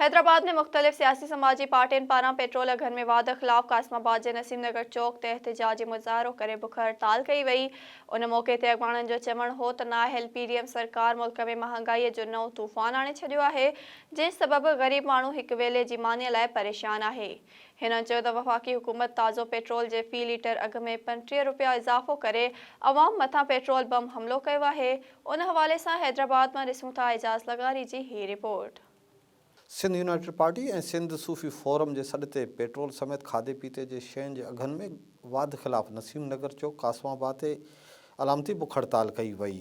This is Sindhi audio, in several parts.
حيدرآباد ۾ مختلف سياسي سماجي پارٽين پاران پيٽرول اگهن ۾ واڌ خلاف قاسم آباد جي نسيم نگر چوڪ تي احتجاجي مظاهرو ڪري بک هڙتال ڪئي وئي. ان موقعي تي اڳواڻن جو چوڻ هو ته نااهل پي ڊي ايم سرڪار ملڪ ۾ مهانگائي جو نئون طوفان آڻي ڇڏيو آهي، جنهن سبب غريب ماڻهو هڪ ويلي جي مانيء لاء پريشان آهي. هنن چيو ته وفاقي حڪومت تازو پيٽرول جي في ليٽر اگهه ۾ 35 رپيا اضافو ڪري عوام مٿان پيٽرول بم حملو ڪيو آهي. ان حوالي سان حيدرآباد مان ڏسون ٿا اعجاز لغاري جي هي report. Sindh united party ۽ Sindh Sufi forum جي سڏ تي پيٽرول سميت کاڌي پيتي جي شين جي اگهن ۾ واڌ خلاف نسيم نگر چوڪ قاسم آباد تي علامتي بک هڙتال ڪئي وئي.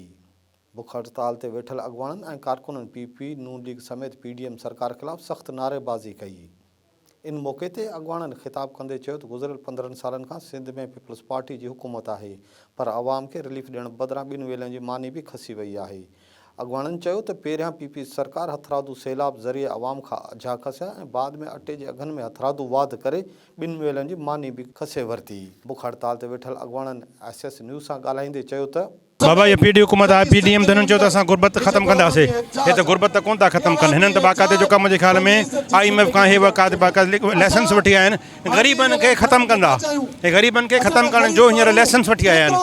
بک هڙتال تي ويٺل اڳواڻن ۽ ڪارڪنن پي پي، نون ليگ سميت پي ڊي ايم سرڪار خلاف سخت نعريبازي ڪئي. ان موقعي تي اڳواڻن خطاب ڪندي چيو ته گذريل 15 سالن کان سنڌ ۾ پيپلز پارٽي جي حڪومت آهي پر عوام کي رليف ڏيڻ بدران ٻن ويلن جي ماني به کسي وئي آهي. اڳواڻن چيو ته پهريان پي پي سرڪار هٿرادو سيلاب ذريعي عوام کان اجها کسيا ۽ بعد ۾ اٽي جي اگهن ۾ هٿرادو واڌ ڪري ٻن ويلن جي ماني به کسي ورتي. بک هڙتال تي ويٺل اڳواڻن ايس ايس نيوز سان ڳالهائيندي چيو ته. بابا هي پي ڊي حڪومت آهي پي ڊي ايم ته هنن چيو ته اسان غربت ختم ڪنداسي هي ته غربت ته ڪونه ٿا ختم ڪن هنن ته باقاعدي جو ڪم منهنجي خيال ۾ I M F کان هي باقاعدي لائسنس وٺي آيا آهن غريبن کي ختم ڪندا هي غريبن کي ختم ڪرڻ جو هينئر لائسنس وٺي آيا آهن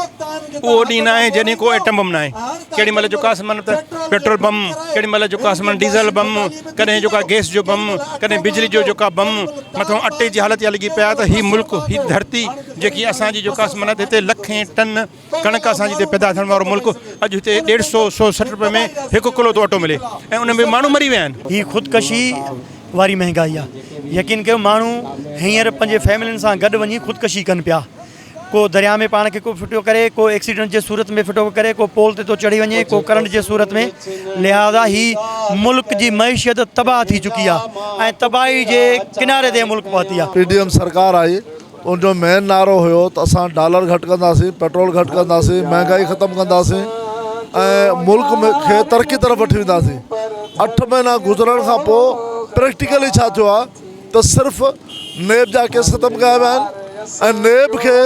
اهو ڏينهن ناهي جڏهن ڪو ايٽم بم ناهي ڪهڙي مهل جو ڪاس من ته پيٽرول بم ڪهڙي مهل جو ڪاس من ڊيزل بم ڪڏهن جو ڪا گيس جو بم ڪڏهن بجلي جو جيڪا بم مٿو اٽي جي حالت اها لڳي پيا ته هي ملڪ هي ڌرتي جيڪي اسان جي جو ڪاس من هتي لکين ٽن ڪڻڪ اسان جي هتي پيدا ٿيڻ وارو ملڪ اڄ هتي ڏيڍ سو 160 روپئي ۾ هڪ ڪلو ٿو اٽو ملي ۽ ان ۾ ماڻهو مري ويا آهن. هي خودڪشي واري مهنگائي آ يقين ڪيو ماڻهو هينئر پنهنجي فيملين سان گڏ وڃي خودڪشي ڪن پيا ڪو درياء ۾ پاڻ کي ڪو ڦٽو ڪري ڪو ايڪسيڊنٽ جي صورت ۾ ڦٽو ڪري ڪو پول تي ٿو چڙهي وڃي ڪو ڪرنٽ جي صورت ۾ لهٰذا هي ملڪ جي معيشت تباهه ٿي چڪي آ ۽ تباهي جي ڪناري تي ملڪ پهتي آ. پي ڊي ايم سرڪار آئي ان جو مين نعرو هيو ته اسان ڊالر گهٽ ڪنداسين، پيٽرول گهٽ ڪنداسين، مهنگائي ختم ڪنداسين ۽ ملڪ کي ترقي طرف وٺي وينداسين. اٺ مهينا گذرڻ کان پوء پريڪٽيڪلي ڇا ٿيو آهي ته صرف نيب جا ڪيس ختم ڪيا ويا آهن ۽ نيب کي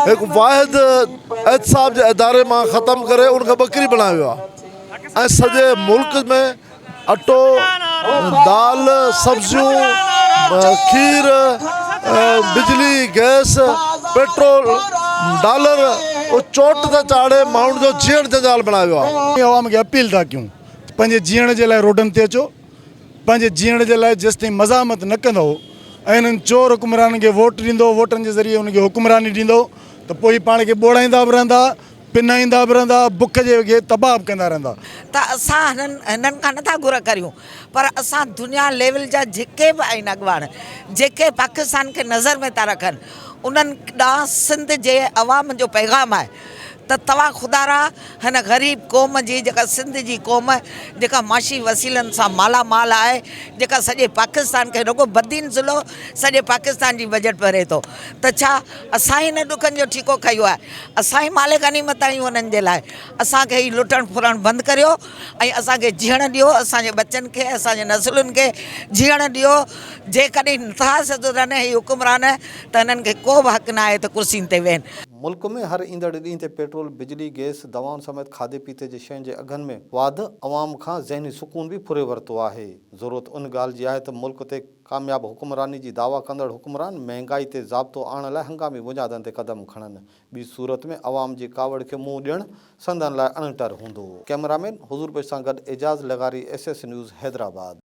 هڪ واحد احتساب جي اداري مان ختم ڪري ان کي ٻڪري بڻايو ويو آهي ۽ سڄي ملڪ ۾ اٽو، دال، سبزيون، کير، بجلي، گئس، پيٽرول، ڊالر چوٽ تي چاڙهي ماڻهن جو جيئڻ جنجال بڻايو ويو آهي. عوام کي اپيل ٿا ڪيون ته پنهنجي جيئڻ جي لاء روڊن تي اچو، پنهنجي جيئڻ جي لاء جيستائين مزاحمت نه ڪندؤ ۽ انهن چور حڪمرانن کي ووٽ ڏيندؤ، ووٽن جي ذريعي انهن کي حڪمراني ڏيندؤ ته پوء هي پاڻ کي ٻوڙائيندا به رهندا، پنائيندا به رهندا، بک جي وگهي تباهه به ڪندا رهندا. ته اسان هنن هنن کان نٿا گهر ڪريون پر اسان دنيا ليول جا جيڪي به آهن اڳواڻ جيڪي پاڪستان کي نظر ۾ ٿا رکن انهن ڏانهن سنڌ جي عوام جو پيغام آهي ته توهان خدارا هن غريب قوم جي جيڪا سنڌ جي قوم جيڪا معاشي وسيلن سان مالا مال آهي جيڪا سڄي پاڪستان کي رڳو بدين ضلعو سڄي پاڪستان جي بجيٽ ڀري ٿو ته ڇا اسان ئي هن ڏکن جو ٺيڪو کنيو آهي، اسان ئي مال غنيمت آهيون انهن جي لاء، اسان کي هي لٽڻ ڦرڻ بند ڪريو ۽ اسان کي جيئڻ ڏيو، اسان جي ٻچن کي، اسان جي نسلن کي جيئڻ ڏيو، جيڪڏهن نٿا سڌرن هي حڪمران ته هنن کي ڪو به حق ناهي ته ڪرسين تي ويهن. ملڪ ۾ هر ايندڙ ڏينهن تي پيٽرول، بجلي، گئس، دوائن سميت کاڌي پيتي جي شين جي اگهن ۾ واڌ عوام کان ذهني سڪون به ڦري ورتو آهي. ضرورت ان ڳالهه جي آهي ته ملڪ تي ڪامياب حڪمراني جي دعويٰ ڪندڙ حڪمران مهنگائي تي ضابطو آڻڻ لاء هنگامي بنيادن تي قدم کڻن، ٻي صورت ۾ عوام جي ڪاوڙ کي منهن ڏيڻ سندن لاء اڻٽر هوندو. ڪئميرامين حضور بخش سان گڏ اعجاز لغاري، ايس ايس نيوز، حيدرآباد.